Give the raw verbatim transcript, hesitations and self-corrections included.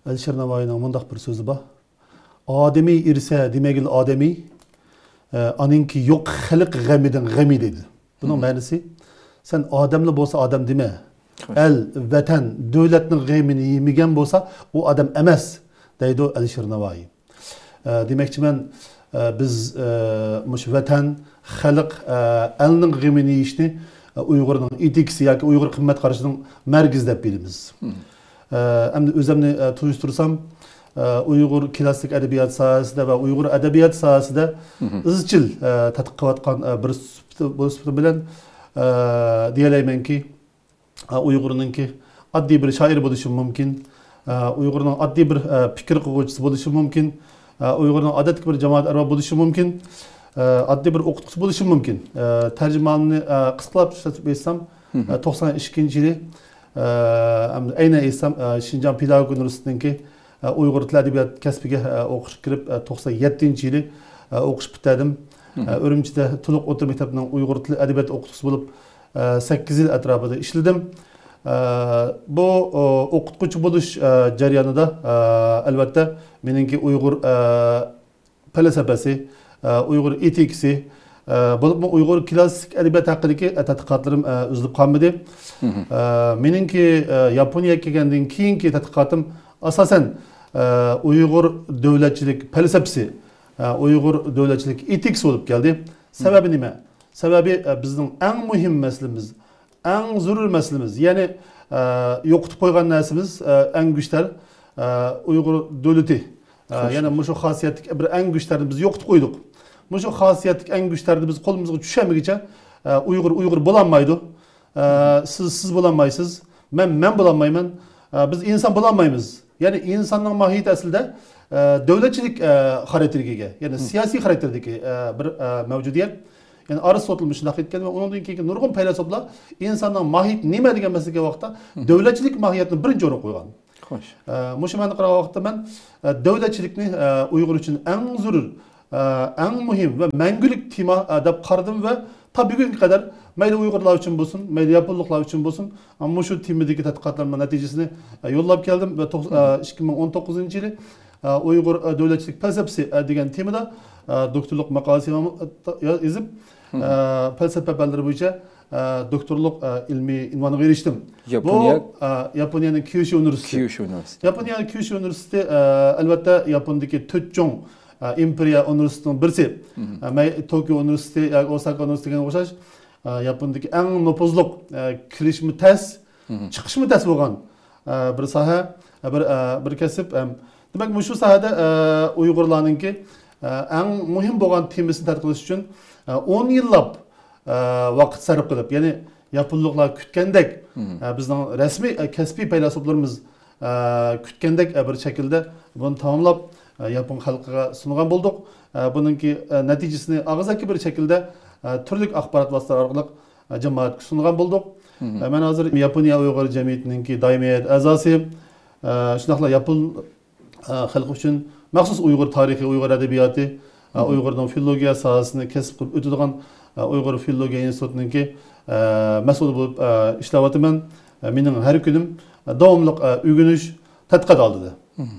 ئەلىشىر ناۋايىنىڭ مۇنداق بىر سۆزى بار. ئادىمىي ئىرسە دېمەگىل ئادەمىي، ئە، ئانىڭكى يوق خەلق غەمىدىن غەمى دەيدۇ. بۇنىڭ مەنىسى، سەن ئادەملا بولسا ئادەم دېمە. ئەل، ۋەتەن، دۆلەتنىڭ غېمىنى يېمىگەن بولسا، ئۇ ئادەم ئەمەس، دەيدۇ ئەلىشىر ناۋايى. ئە، دېمەكچىمەن، ئە، بىز، ئە، مۇشۇ ۋەتەن، خەلق، ئە، ئەلنىڭ غېمىنى يېيىشنى، ئە، ئۇيغۇرنىڭ ئېتىكىسى ياكى ئۇيغۇر قىممەت قارىشىنىڭ مەركىزى دەپ بىلىمىز. ئە، ئەمدى ئۆزۈمنى، ئە، تونۇشتۇرسام، ئە، ئۇيغۇر كلاسسىك ئەدەبىيات ساھەسىدە ۋە ئۇيغۇر ئەدەبىيات ساھەسىدە ئىزچىل، ئە، تەتقىق قىلىۋاتقان، ئە، بىر سۈپىتى، بىر سۈپىتى بىلەن، ئە، دېيەلەيمەنكى، ئە، ئۇيغۇرنىڭكى ئاددىي بىر شائىر بولۇشى مۇمكىن، ئە، ئۇيغۇرنىڭ ئاددىي بىر، ئە، پىكىر قىلغۇچىسى بولۇشى مۇمكىن، ئە، ئۇيغۇرنىڭ ئادەتتىكى بىر جامائەت ئەرۋابى بولۇشى مۇمكىن، ئە، ئاددىي بىر ئوقۇتقۇچى بولۇشى مۇمكىن. ئە، تەرجىمانىنى، ئە، قىسقىلاپ سۆزلەپ ئېيتسام، ئە، توقسان ئىككىنچى يىلى، ئە، ئەمدى ئەينەن ئېيتسام، ئە، شىنجاڭ پېداگوگىكا ئۇنىۋېرسىتېتىنىڭكى، ئە، ئۇيغۇر تىل ئەدەبىيات كەسپىگە، ئە، ئوقۇشقا كىرىپ، ئە، توقسان يەتتىنچى يىلى، ئە، ئوقۇش پۈتتۈردۈم. ئە، ئۈرۈمچىدە تولۇق ئوتتۇرا مەكتەپنىڭ ئۇيغۇر تىل ئەدەبىيات ئوقۇتقۇچىسى بولۇپ، ئە، سەككىز يىل ئەتراپىدا ئىشلىدىم. ئە، بۇ، ئو، ئوقۇتقۇچى بولۇش، ئە، جەريانىدا، ئە، ئەلۋەتتە، مېنىڭكى ئۇيغۇر، ئە، پەلسەپىسى، ئە، ئۇيغۇر ئېتىكىسى، ئە، بولۇپمۇ ئۇيغۇر كلاسسىك ئەدەبىيات ھەققىدىكى، ئە، تەتقىقاتلىرىم، ئە، ئۈزۈلۈپ قالمىدى. ئە، مېنىڭكى، ئە، ياپونىيەگە كەلگەندىن كېيىنكى تەتقىقاتىم ئاساسەن، ئە، ئۇيغۇر دۆلەتچىلىك پەلسەپىسى، ئە، ئۇيغۇر دۆلەتچىلىك ئېتىكىسى بولۇپ كەلدى. سەۋەبى نېمە؟ سەۋەبى، ئە، بىزنىڭ ئەڭ مۇھىم مەسىلىمىز، ئەڭ زۆرۈر مەسىلىمىز، يەنى، ئە، يوقىتىپ قويغان نەرسىمىز، ئە، ئەڭ گۈچتار، ئە، ئۇيغۇر دۆلىتى. ئە، يەنى مۇشۇ خاسىيەتلىك بىر ئەڭ گۈچتارنى بىز يوقىتىپ قويدۇق. مۇشۇ خاسىيەتلىك ئەڭ گۈچتارنى بىز قولىمىزغا چۈشەنمىگىچە، ئە، ئۇيغۇر ئۇيغۇر بولالمايدۇ. ئە، سىز، سىز بولالمايسىز. مەن، مەن بولالمايمەن. ئە، بىز ئىنسان بولالمايمىز. يەنى ئىنساننىڭ ماھىيىتى ئەسلىدە، ئە، دۆلەتچىلىك، ئە، خاراكتېرىگە ئىگە. يەنى سىياسىي خاراكتېردىكى، ئە، بىر، ئە، مەۋجۇدىيەت. يەنى ئارىستوتېل مۇشۇنداق ئېيتكەن ۋە ئۇنىڭدىن كېيىنكى نۇرغۇن پەيلاسوپلار ئىنساننىڭ ماھىيىتى نېمە دېگەن مەسىلىگە ۋاقىتتا دۆلەتچىلىك ماھىيەتنى بىرىنچى ئورۇنغا قويغان. ئە، مۇشۇ مەنىدە قارىغان ۋاقىتتا مەن، ئە، دۆلەتچىلىكنى، ئە، ئۇيغۇر ئۈچۈن ئەڭ زۆرۈر، ئە، ئەڭ مۇھىم ۋە مەڭگۈلۈك تېما، ئە، دەپ قارىدىم ۋە تا بۈگۈنگە قەدەر مەيلى ئۇيغۇرلار ئۈچۈن بولسۇن، مەيلى ياپونلۇقلار ئۈچۈن بولسۇن، ئە، مۇشۇ تېمىدىكى تەتقىقاتلىرىمنىڭ نەتىجىسىنى، ئە، يوللاپ كەلدىم ۋە توق-، ئە، ئىككى مىڭ ئون توققۇزىنچى يىلى، ئە، ئۇيغۇر، ئە، دۆلەتچىلىك پەلسەپىسى، ئە، دېگەن تېمىدا، ئە، دوكتورلۇق ماقالىسى يېزىپ، ئە، پەلسەپە پەنلىرى بويىچە، ئە، دوكتورلۇق، ئە، ئىلمىي ئۇنۋانىغا ئېرىشتىم. ياپونىيە؟ بۇ، ئە، ياپونىيەنىڭ كيۇشۇ ئۇنىۋېرسىتېتى. كيۇشۇ ئۇنىۋېرسىتېتى. ياپونىيەنىڭ كيۇشۇ ئۇنىۋېرسىتېتى، ئە، ئەلۋەتتە، ياپوندىكى تۆت چوڭ، ئە، ئىمپېرىيە ئۇنىۋېرسىتېتىنىڭ بىرسى. ئە، مەي-، توكيو ئۇنىۋېرسىتېتى ياكى ئوساكا ئۇنىۋېرسىتېتى دېگەنگە ئوخشاش، ئە، ياپوندىكى ئەڭ نوپۇزلۇق، ئە، كىرىشمۇ تەس، چىقىشمۇ تەس بولغان، ئە، بىر ساھە، ئە، بىر، ئە، بىر كەسىپ. ئەم، دېمەك، مۇشۇ ساھەدە، ئە، ئۇيغۇرلارنىڭكى، ئە، ئەڭ مۇھىم بولغان تېمىسىنى تەتقىق قىلىش ئۈچۈن، ئە، ئون يىللاپ، ئە، ۋاقىت سەرپ قىلىپ، يەنى ياپونلۇقلار كۈتكەندەك، ئە، بىزنىڭ رەسمىي، ئە، كەسپىي پەيلاسوپلىرىمىز، ئە، كۈتكەندەك، ئە، بىر شەكىلدە بۇنى تاماملاپ، ئە، ياپون خەلقىگە سۇنغان بولدۇق. ئە، بۇنىڭكى، ئە، نەتىجىسىنى ئاغزاكى بىر شەكىلدە، ئە، تۈرلۈك ئاخبارات ۋاسىتىلىرى ئارقىلىق، ئە، جامائەتكە سۇنغان بولدۇق. ئە، مەن ھازىر ياپونىيە ئۇيغۇر جەمئىيىتىنىڭكى دائىمىي ھەيئەت ئەزاسى، ئە، شۇنداقلا ياپون، ئە، خەلقى ئۈچۈن مەخسۇس ئۇيغۇر تارىخى، ئۇيغۇر ئەدەبىياتى، ئە، ئۇيغۇرنىڭ فىلولوگىيە ساھەسىنى كەسىپ قىلىپ ئۆتىدىغان، ئە، ئۇيغۇر فىلولوگىيە ئىنستىتۇتىنىڭكى، ئە، مەسئۇلى بولۇپ، ئە، ئىشلەۋاتىمەن. ئە، مېنىڭ ھەر كۈنۈم، ئە، داۋاملىق، ئە، ئۆگىنىش، تەتقىقات ئالدىدا.